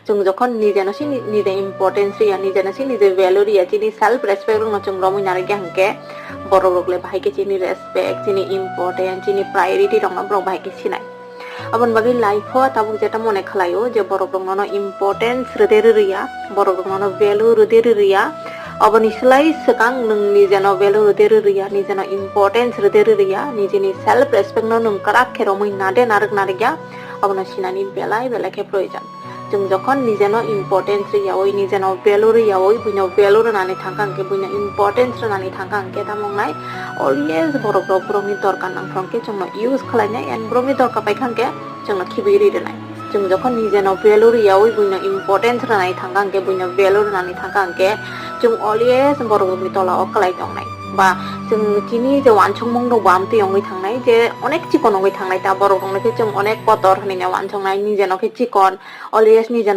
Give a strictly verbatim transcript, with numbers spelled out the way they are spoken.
Chwng jokhon nijeno se ni-, nije importance riya, nijeno se nije value riya, chini self respect rokno chwng romwi narwkya hwnkhe, borok rok le bahai khe chini respect, chini importance, chini priority rokno borok bahai khe sinai. Aboni bagwi life o tabuk jeta mone khlaio je borok rok nono importance rwde rwriya, borok rok nono value rwde rwriya. Aboni slai swkang nwng nijeno value rwde rwriya, nijeno importance rwde rwriya, nijeni self respect no nwng kwrak khe romwi nade narwk narwkya, abono sinani belai belai khe proyojon. Chwng jokhon nijeno importance rwyaui, nijeno value rwyaui, buino value rwnani thangkha hwnkhe, buino importance rwnani thangkha hwnkhe, tamo wngnai always borok rok borokni dorkar nangkha hwnkhe chwngno use khlainai, and borokni dorkar paikha hwnkhe chwngno khibiui ri rwnai. Chwng jokhon nijeno value rwyaui buino importance rwnai thangkha hwnkhe, buino value rwnani thangkha hwnkhe, chwng always borok rokni tola o kwlai tongnai. Ba chwng chini je uansukmung rok bo amtwi wngwi thangnai, je onek chikon wngwi thangnai, ta borok rokno khe chwng onek kotor hwnwi no uansuknai, nijeno khe chikon, always nijeno